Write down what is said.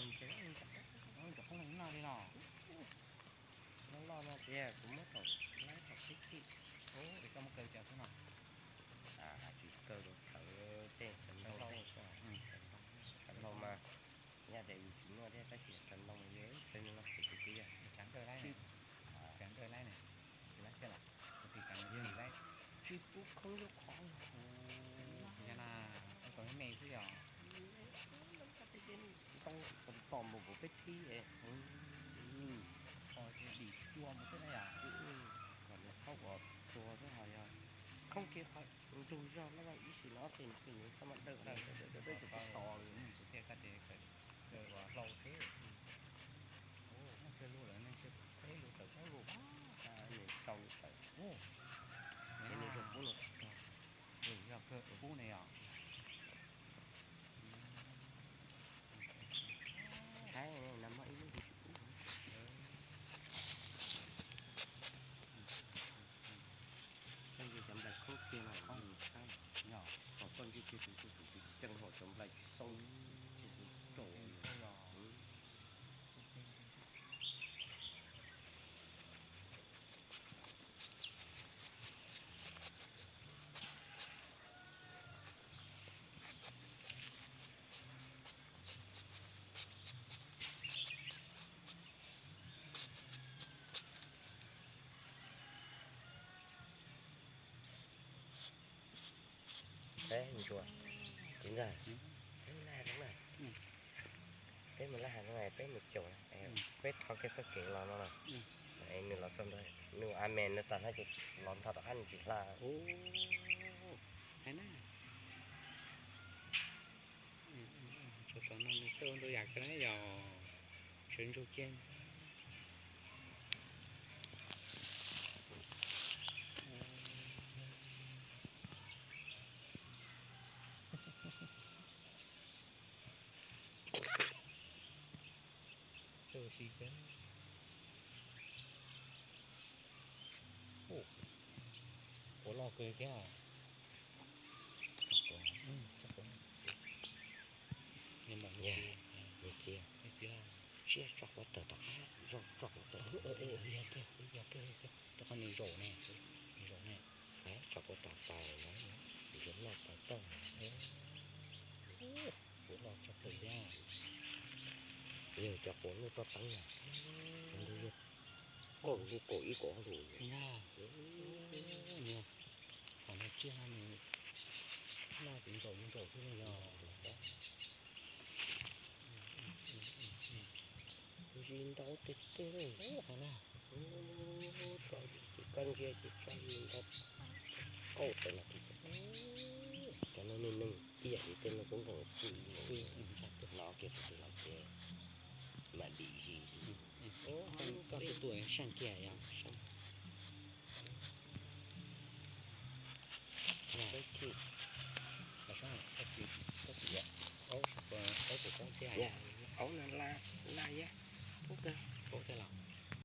Cov qoob loo no li los? Loj loj no tiag, kuv muab thaum laib thaum pib pib. Ua, es koj muab kaw cov xwb no? Tsis kaw rau, thawv tej, thawv ntoo, thawv ntoo mas yog tias yus tsis muaj thiab tab sis thawv ntoo yog peb no no xwb twb yog. Tsav nkawj laib, tsav nkawj laib ne, tsis laib thiab los? Tsis pub khoob lub qhov no. Yog na, ua kom me xwb yog. Ntoo tom tom npaum npaum peb khib es. Ho dim cua mus xwb na yom. Kom nws thaub uas tua xwb ho yog. Khoob kiag qhov ntug zog no ib sim no ob qis nws txhob mas dawb dawb dawb dawb dawb tus tos li. Kuv thiaj koj ces kaw ua hlau xwb. Ua, muaj tsawg lub lawm, nej ntshe peb lub tawm plaub lub. Nws rau lub tawm. Ua, nws zoo pub no. Yog kawg pub ne yom. Thaib no muaj ib lub tsis pub. Koj nce cov nplaim khoob kiag no, kom koj nce kiag tus tus tus tsis ceeb hos cov nplaim tsis xoob, tsis tau. Peb ntsuas, txiv ntxawm, peb mus laj hav no, peb mus caum na, peb rho kiag txoj kev los no na. Nws los txog ntua, nws a me nws tas no ces los ntog rov qab nws tsis hla. Hais na, txawj ua ntau yam kawg na yog, sawv ntsug kiag. Txawj ua si kawg. Quav loj kawg thiab. Tso quav, tso quav. Nws cia, tsiab tso quav tawm tom qab, tso quav tawm. Yog kawg, yog kawg, rau qhov nws zaum ne, nws zaum ne. Tso quav tom fais no, nws loj tau toj. Quav loj tshaj plaws thiab. Yog cov quav nuj toj teeb na, nws yog kaum lub kaum ib kaum ob lub. Qhov no tsiaj no nws loj tiv ntsaum tiv ntsaum xwb ne yog. Kuv zis ntau tiag tiag li. Koj ntsia ces tso li ntau, kaum tawm no. Cov no neeg neeg ib yam li tej no kuv nkoos txwm no kiag tus los ces mam dim zis. Koj tus tuaj seej kiag yog. Aub no laj laj yag, paub kawg, paub thiab los?